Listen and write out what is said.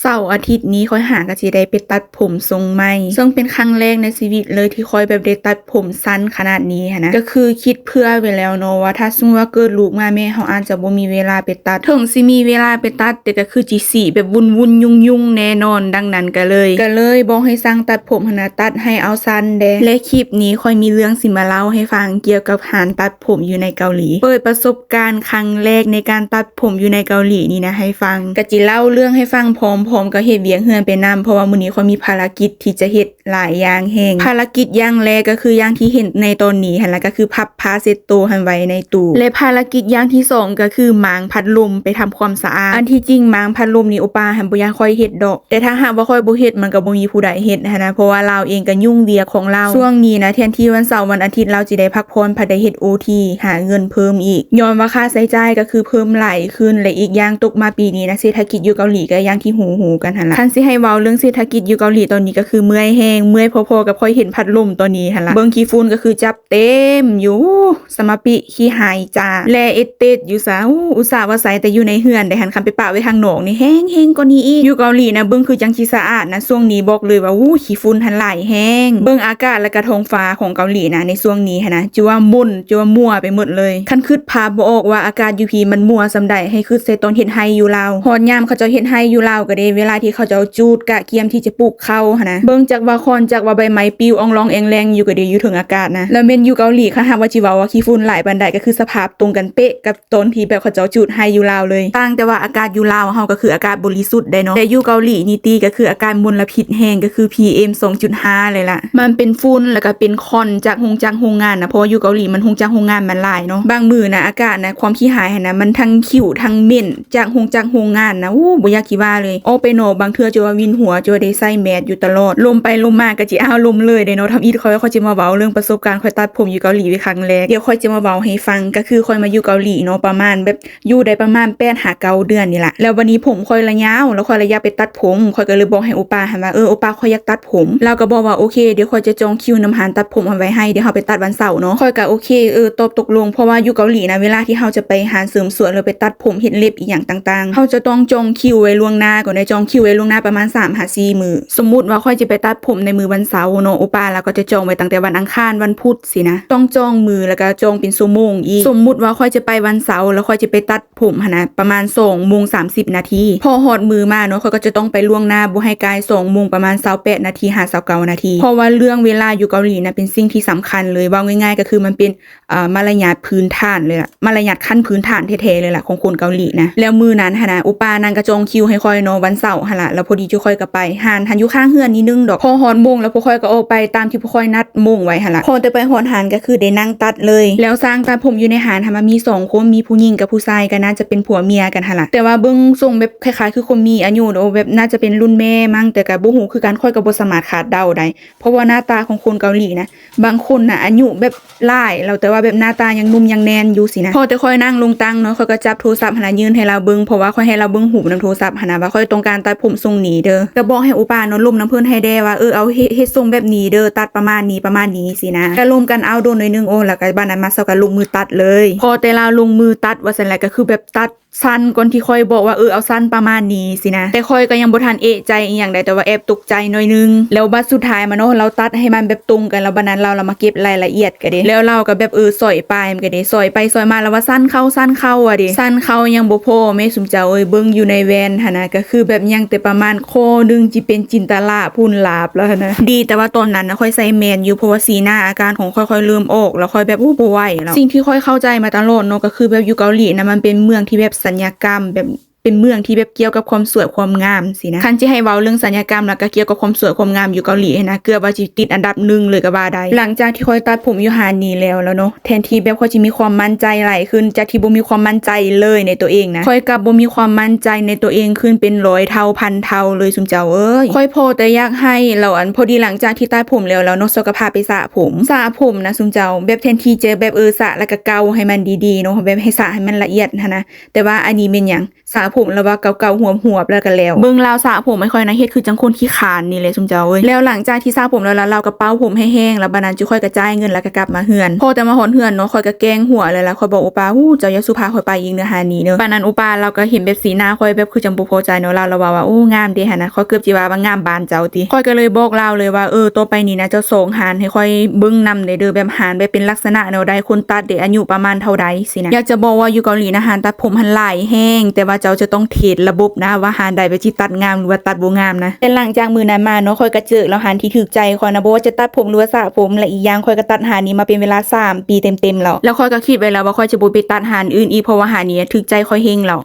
ເສົາອາທິດນີ້ຂ້ອຍຫາກໍຊິໄດ້ໄປຕັດຜົມຊົງໃໝ່ ເຊິ່ງເປັນຄັ້ງແລກໃນຊີວິດເລີຍທີ່ຂ້ອຍແບບໄດ້ຕັດຜົມສັ້ນຂະໜາດນີ້ຫັ້ນນະ. ກໍຄືຄິດເຜື່ອໄວ້ແລ້ວເນາະ ວ່າຖ້າສົມມຸດວ່າເກີດລູກມາ ແມ່ເຮົາອາດຈະບໍ່ມີເວລາໄປຕັດ. ເຖິງຊິມີເວລາໄປຕັດ ແຕ່ກໍຄືຈິສີແບບວຸ່ນໆຫຍຸ້ງໆແນ່ນອນ. ດັ່ງນັ້ນກໍເລີຍ ກໍເລີຍບອກໃຫ້ຊ່າງຕັດຜົມຫັ້ນນະ ຕັດໃຫ້ເອົາສັ້ນແດ່. ແລະ ຄລິບນີ້ຂ້ອຍມີເລື່ອງຊິມາເລົ່າໃຫ້ຟັງກ່ຽວກັບຮ້ານຕັດ ຜົມຢູ່ໃນເກົາຫຼີ. ເປີດປະສົບການຄັ້ງແລກໃນການຕັດຜົມຢູ່ໃນເກົາຫຼີນີ້ນະໃຫ້ຟັງ. ກະຈິເລົ່າເລື່ອງໃຫ້ຟັງພ້ອມໆກັບເຮັດວຽກເຮືອນໄປນຳ ເພາະວ່າມື້ນີ້ຂ້ອຍມີພາລະກິດທີ່ຈະເຮັດຫຼາຍຢ່າງແຮງ. ພາລະກິດຢ່າງແລກກໍຄືຢ່າງທີ່ເຫັນໃນຕອນນີ້ຫັ້ນລະ ກໍຄືພັບຜ້າເຊັດໂຕຫັ້ນໄວ້ໃນຕູ້. ແລະ ພາລະກິດຢ່າງທີສອງກໍຄືມ້າງພັດລົມໄປທຳຄວາມສະອາດ. ອັນທີ່ຈິງມ້າງພັດລົມນີ້ໂອປ້າຫັ້ນບໍ່ຢາກໃຫ້ຂ້ອຍເຮັດດອກ. ແຕ່ຖ້າຫາກວ່າຂ້ອຍບໍ່ເຮັດ ມັນກໍບໍ່ມີຜູ້ໃດເຮັດຫັ້ນນະ ເພາະວ່າລາວເອງກໍຫຍຸ້ງວຽກຂອງລາວ. ຊ່ວງນີ້ນະ ແທນທີ່ວັນເສົາວັນອາທິດລາວຊິໄດ້ພັກຜ່ອນ ພັດໄດ້ເຮັດໂອທີ ຫາເງິນເພີ່ມອີກ ຍ້ອນວ່າຄ່າໃຊ້ຈ່າຍກໍຄືເພີ່ມຫຼາຍຂຶ້ນ ແລະ ອີກຢ່າງຕົກມາປີນີ້ນະ ເສດຖະກິດຢູ່ເກົາຫຼີກໍຢ່າງທີ່ຮູ້ໆກັນຫັ້ນລະ. ຄັນຊິໃຫ້ເວົ້າເລື່ອງເສດຖະກິດຢູ່ເກົາຫຼີຕອນນີ້ກໍຄືເມື່ອຍແຮງ ເມື່ອຍພໍໆກັບຂ້ອຍເຫັນພັດລົມຕອນນີ້ຫັ້ນລະ. ເບິ່ງຂີ້ຝຸ່ນກໍຄືຈັບເຕັມຢູ່ ສະມາປິ ຂີ້ໄຮ່ຈ້າ ແລເອດເຕດຢູ່ຊະ. ອຸ ອຸດສ່າວ່າໃສ່ແຕ່ຢູ່ໃນເຮືອນໄດ໋ຫັ້ນ ຄັນໄປປະໄວ້ທາງນອກນີ້ແຮງ ແຮງກວ່ານີ້ອີກ. ຢູ່ເກົາຫຼີນະ ເບິ່ງຄືຈັ່ງຊິສະອາດນະ ຊ່ວງນີ້ບອກເລີຍວ່າ ໂອ້ ຂີ້ຝຸ່ນຫັ້ນຫຼາຍແຮງ. ເບິ່ງອາກາດ ແລະກະທ້ອງຟ້າຂອງເກົາຫຼີນະ ໃນຊ່ວງນີ້ຫັ້ນນະ ຈະວ່າມົນ ຈະວ່າມົວໄປໝົດເລີຍ. ຄັນຄິດພາບບໍ່ອອກວ່າອາກາດຢູ່ພີ້ມັນມົວສ່ຳໃດ ໃຫ້ຄິດໃສ່ຕອນເຮັດໄຮ່ຢູ່ລາວ. ຮອດຍາມເຂົາເຈົ້າເຮັດໄຮ່ຢູ່ລາວກໍເດ້ ເວລາທີ່ເຂົາເຈົ້າຈູດກະກຽມທີ່ຈະປູກເຂົ້າຫັ້ນນະ ເບິ່ງຈັກວ່າຄ້ອນ ຈັກວ່າໃບໄມ້ປິວອອງລອງແອງແລງຢູ່ກໍເດ້ ຢູ່ເທິງອາກາດນະ. ແລ້ວແມ່ນຢູ່ເກົາຫຼີ ຄັນຫາກວ່າຊິເວົ້າວ່າຂີ້ຝຸ່ນຫຼາຍປານໃດ ກໍຄືສະພາບຕົງກັນເປະກັບຕອນທີ່ແບບເຂົາເຈົ້າຈູດໄຮ່ຢູ່ລາວເລີຍ. ຕ່າງແຕ່ວ່າອາກາດຢູ່ລາວເຮົາກໍຄືອາກາດບໍລິສຸດໄດ໋ເນາະ ແຕ່ຢູ່ເກົາຫຼີນີ້ຕິ ກໍຄືອາກາດມົນລະພິດແຮງ ກໍຄື ພີເອັມສອງຈຸດຫ້າ ເລີຍລະ. ມັນເປັນຝຸ່ນ ແລ້ວກໍເປັນຄວັນຈາກໂຮງຈັກໂຮງງານນະ ເພາະວ່າຢູ່ເກົາຫຼີມັນໂຮງຈັກໂຮງງານມັນຫຼາຍເນາະ. ບາງມື້ນະ ອາກາດນະ ຄວາມຂີ້ຮ້າຍຫັ້ນນະ ມັນທັງຂິວທັງເໝັ້ນ ຈາກໂຮງຈັກໂຮງງານນະ ໂອ້ ບໍ່ຢາກຊິວ່າເລີຍ. ອອກໄປນອກບາງເທື່ອຈະວ່າວິນຫົວ ຈະວ່າໄດ້ໃສ່ແມສຢູ່ຕະຫຼອດ. ລົມໄປລົມມາກໍຊິອ້າວລົມເລີຍເດ້ເນາະ. ທຳອິດຂ້ອຍ ຂ້ອຍຈະມາເວົ້າເລື່ອງປະສົບການຂ້ອຍຕັດຜົມຢູ່ເກົາຫຼີເປັນຄັ້ງແລກ. ດຽວຂ້ອຍຈະມາເວົ້າໃຫ້ຟັງ ກໍຄືຂ້ອຍມາຢູ່ເກົາຫຼີເນາະ ປະມານແບບ ຢູ່ໄດ້ປະມານແປດຫາເກົ້າເດືອນນີ້ລະ. ແລ້ວບັດນີ້ຜົມຂ້ອຍລະຍາວ ແລ້ວຂ້ອຍລະຢາກໄປຕັດຜົມ ຂ້ອຍກໍເລີຍບອກໃຫ້ໂອປ້າຫັ້ນວ່າ ເອີ ໂອປ້າ ຂ້ອຍຢາກຕັດຜົມ. ລາວກໍບອກວ່າ ໂອເຄ ດຽວຂ້ອຍຈະຈອງຄິວນຳຮ້ານຕັດຜົມຫັ້ນໄວ້ໃຫ້ ດຽວເຮົາໄປຕັດວັນເສົາເນາະ. ຂ້ອຍກໍໂອເຄ ເອີ ຕອບຕົກລົງ ເພາະວ່າຢູ່ເກົາຫຼີນະ ເວລາທີ່ເຮົາຈະໄປຮ້ານເສີມສວຍ ຫຼືໄປຕັດຜົມ ເຮັດເລັບອີ່ຫຍັງຕ່າງໆ ເຮົາຈະຕ້ອງຈອງຄິວໄວ້ລ່ວງໜ້າກ່ອນເດ້ ຈອງຄິວໄວ້ລ່ວງໜ້າປະມານສາມຫາສີ່ມື້. ສົມມຸດວ່າຂ້ອຍຈະໄປຕັດຜົມໃນມື້ວັນເສົາເນາະ ໂອປ້າລາວກໍຈະຈອງໄວ້ຕັ້ງແຕ່ວັນອັງຄານ ວັນພຸດ ຊີ້ນະ ຕ້ອງຈອງມື້ ແລ້ວກໍຈອງເປັນຊົ່ວໂມງອີກ. ສົມມຸດວ່າຂ້ອຍຈະໄປວັນເສົາ ແລ້ວຂ້ອຍຈະໄປຕັດຜົມຫັ້ນນະ ປະມານສອງໂມງສາມສິບນາທີ. ພໍຮອດມື້ມາເນາະ ຂ້ອຍກໍຈະຕ້ອງໄປລ່ວງໜ້າບໍ່ໃຫ້ກາຍສອງໂມງ ປະມານຊາວແປດນາທີຫາຊາວເກົ້ານາທີ ເພາະວ່າເລື່ອງເວລາຢູ່ເກົາຫຼີນະ ເປັນສິ່ງທີ່ສຳຄັນເລີຍ. ເວົ້າງ່າຍໆ ກໍຄືມັນເປັນ ເອີ ມາລະຍາດພື້ນຖານເລີຍລະ ມາລະຍາດຂັ້ນພື້ນຖານແທ້ໆເລີຍລະ ຂອງຄົນເກົາຫຼີນະ. ແລ້ວມື້ນັ້ນຫັ້ນນະ ໂອປ້ານາງກໍຈອງຄິວໃຫ້ຂ້ອຍເນາະ ວັນເສົາຫັ້ນລະ ແລ້ວພໍດີຈຸຂ້ອຍກໍໄປ ຮ້ານຫັ້ນຢູ່ຂ້າງເຮືອນນິດໜຶ່ງດອກ. ພໍຮອດໂມງແລ້ວ ພວກຂ້ອຍກໍອອກໄປຕາມທີ່ພວກຂ້ອຍນັດໂມງໄວ້ຫັ້ນລະ. ພໍແຕ່ໄປຮອດຮ້ານກໍຄືໄດ້ນັ່ງຕັດເລີຍ. ແລ້ວຊ່າງຕັດຜົມຢູ່ໃນຮ້ານຫັ້ນມັນມີສອງຄົນ ມີຜູ້ຍິງກັບຜູ້ຊາຍ ກໍໜ້າຈະເປັນຜົວເມຍກັນຫັ້ນລະ. ແຕ່ວ່າເບິ່ງຊົງແບບຄ້າຍໆຄືຄົນມີອາຍຸເນາະ ແບບໜ້າຈະເປັນລຸ້ນແມ່ມັ້ງ ແຕ່ກໍບໍ່ຮູ້ຄືກັນ ຂ້ອຍກໍບໍ່ສາມາດຄາດເດົາໄດ້ ເພາະວ່າໜ້າຕາຂອງຄົນເກົາຫຼີນະ ບາງຄົນນະອາຍຸແບບຫຼາຍແລ້ວ ແຕ່ວ່າແບບໜ້າຕາຍັງໜຸ່ມຍັງແໜ້ນຢູ່ຊີ້ນະ. ພໍແຕ່ຂ້ອຍນັ່ງລົງຕັ່ງເນາະ ຂ້ອຍກໍຈັບໂທລະສັບຫັ້ນນະ ຍື່ນໃຫ້ລາວເບິ່ງ ເພາະວ່າຂ້ອຍໃຫ້ລາວເບິ່ງຮູບນຳໂທລະສັບຫັ້ນນະ ວ່າຂ້ອຍຕ້ອງການຕັດຜົມຊົງນີ້ເດີ. ກໍບອກໃຫ້ໂອປ້າເນາະ ລົມນຳເພິ່ນໃຫ້ແດ່ວ່າ ເອີ ເອົາເຮັດ ເຮັດຊົງແບບນີ້ເດີ ຕັດປະມານນີ້ ປະມານນີ້ຊີ້ນະ. ກໍລົມກັນເອົາດົນໜ້ອຍໜຶ່ງ ໂອ້ ແລ້ວກໍບາດນັ້ນມາເຊົາກໍລົງມືຕັດເລີຍ. ພໍແຕ່ລາວລົງມືຕັດວ່າຊັ້ນແຫຼະ ກໍຄືແບບຕັດ ສັ້ນກ່ອນທີ່ຂ້ອຍບອກວ່າ ເອີ ເອົາສັ້ນປະມານນີ້ຊີ້ນະ. ແຕ່ຂ້ອຍກໍຍັງບໍ່ທັນເອະໃຈອີ່ຫຍັງໃດ ແຕ່ວ່າແອບຕົກໃຈໜ້ອຍໜຶ່ງ. ແລ້ວບັດສຸດທ້າຍມາເນາະ ລາວຕັດໃຫ້ມັນແບບຕົງກັນ ແລ້ວບັດນັ້ນລາວລະມາເກັບລາຍລະອຽດກະເດ້. ແລ້ວລາວກໍແບບ ເອີ ສ້ອຍປາຍມັນກະເດ້ ສ້ອຍໄປສ້ອຍມາ ລາວວ່າສັ້ນເຂົ້າ ສັ້ນເຂົ້າວ່າເດ້. ສັ້ນເຂົ້າຍັງບໍ່ພໍແມ່ ຊຸມເຈົ້າເອີຍ ເບິ່ງຢູ່ໃນແວ່ນຫັ້ນນະ ກໍຄືແບບຍັງແຕ່ປະມານຂໍ້ໜຶ່ງ ຊິເປັນຈິນຕະລາພຸ້ນລາບແລ້ວຫັ້ນນະ. ດີແຕ່ວ່າຕອນນັ້ນນະ ຂ້ອຍໃສ່ແວ່ນຢູ່ ເພາະວ່າສີໜ້າອາການຂອງຂ້ອຍ ຂ້ອຍເລີ່ມອອກ ແລ້ວຂ້ອຍແບບ ໂອ້ ບໍ່ໄຫວແລ້ວ. ສິ່ງທີ່ຂ້ອຍເຂົ້າໃຈມາຕະຫຼອດເນາະ ກໍຄືແບບຢູ່ເກົາຫຼີນະ ມັນເປັນເມືອງທີ່ແບບສັນຍະກຳ ແບບ ເປັນເມືອງທີ່ແບບກ່ຽວກັບຄວາມສວຍຄວາມງາມຊີ້ນະ. ຄັນຊິໃຫ້ເວົ້າເລື່ອງສັນຍະກຳ ແລ້ວກໍກ່ຽວກັບຄວາມສວຍຄວາມງາມຢູ່ເກົາຫຼີຫັ້ນນະ ເກືອບວ່າຊິຕິດອັນດັບໜຶ່ງເລີຍກໍວ່າໄດ້. ຫຼັງຈາກທີ່ຂ້ອຍຕັດຜົມຢູ່ຮ້ານນີ້ແລ້ວ ແລ້ວເນາະ ແທນທີ່ແບບຂ້ອຍຊິມີຄວາມໝັ້ນໃຈຫຼາຍຂຶ້ນ ຈາກທີ່ບໍ່ມີຄວາມໝັ້ນໃຈເລີຍໃນຕົວເອງນະ ຂ້ອຍກັບບໍ່ມີຄວາມໝັ້ນໃຈໃນຕົວເອງຂຶ້ນເປັນຮ້ອຍເທົ່າພັນເທົ່າເລີຍ ຊຸມເຈົ້າເອີຍ. ຂ້ອຍພໍແຕ່ຢາກໄຫ້ ແລ້ວອັນ ພໍດີຫຼັງຈາກທີ່ຕັດຜົມແລ້ວ ແລ້ວເນາະ ເຮົາກໍພາໄປສະຜົມ ສະຜົມນະ ຊຸມເຈົ້າ ແບບແທນທີ່ຈະແບບ ເອີ ສະ ແລ້ວກໍເກົາໃຫ້ມັນດີໆເນາະ ແບບໃຫ້ສະໃຫ້ມັນລະອຽດຫັ້ນນະ ແຕ່ວ່າອັນນີ້ແມ່ນຫຍັງ ສະ ຜົມແລ້ວວ່າເກົາໆຫວບໆ ແລ້ວກໍແລ້ວ. ເບິ່ງລາວສະຜົມໃຫ້ຂ້ອຍນະ ເຮັດຄືຈັ່ງຄົນຂີ້ຄ້ານນີ້ແຫຼະຊຸມເຈົ້າເອີຍ. ແລ້ວຫຼັງຈາກທີ່ສະຜົມແລ້ວລະ ລາວກໍເປົ່າຜົມໃຫ້ແຫ້ງ ແລ້ວບາດນັ້ນຈຸຂ້ອຍກໍຈ່າຍເງິນ ແລ້ວກໍກັບມາເຮືອນ. ພໍແຕ່ມາຮອດເຮືອນເນາະ ຂ້ອຍກໍແກ້ງຫົວແລ້ວລະ ຂ້ອຍບອກໂອປ້າ ໂອ້ ເຈົ້າຢ່າສູ່ພາຂ້ອຍໄປອີກເດີຫານີ້ເດີ. ປານນັ້ນໂອປ້າລາວກໍເຫັນແບບສີໜ້າຂ້ອຍແບບຄືຈັ່ງບໍ່ພໍໃຈເນາະ ລາວລະວ່າວ່າ ໂອ້ ງາມເດຫັ້ນນະ ຂ້ອຍເກືອບຊິວ່າວ່າງາມບານເຈົ້າຕິ. ຂ້ອຍກໍເລີຍບອກລາວເລີຍວ່າ ເອີ ຕໍ່ໄປນີ້ນະ ເຈົ້າສອງຮ້ານໃຫ້ຂ້ອຍເບິ່ງນຳແດ່ເດີ ແບບຮ້ານແບບເປັນລັກສະນະແນວໃດ ຄົນຕັດເດ ອາຍຸປະມານເທົ່າໃດ ຊີ້ນະ. ຢາກຈະບອກວ່າຢູ່ເກົາຫຼີນະ ຮ້ານຕັດຜົມຫັ້ນຫຼາຍແຮງ ແຕ່ວ່າເຈົ້າຈະຕ້ອງເທຣດລະບົບນະ ວ່າຮ້ານໃດແບບຊິຕັດງາມ ຫຼືວ່າຕັດບໍ່ງາມນະ. ແຕ່ຫຼັງຈາກມື້ນັ້ນມາເນາະ ຂ້ອຍກໍເຈີແລ້ວຮ້ານທີ່ຖືກໃຈຂ້ອຍນະ ບໍ່ວ່າຈະຕັດຜົມ ຫຼືວ່າສະຜົມ ແລະ ອີກຢ່າງຂ້ອຍກໍຕັດຮ້ານນີ້ມາເປັນເວລາສາມປີເຕັມໆແລ້ວ. ແລ້ວຂ້ອຍກໍຄິດໄວ້ແລ້ວວ່າຂ້ອຍຈະບໍ່ໄປຕັດຮ້ານອື່ນອີກ ເພາະວ່າຮ້ານນີ້ຖືກໃຈຂ້ອຍເຮັງແລ້ວ.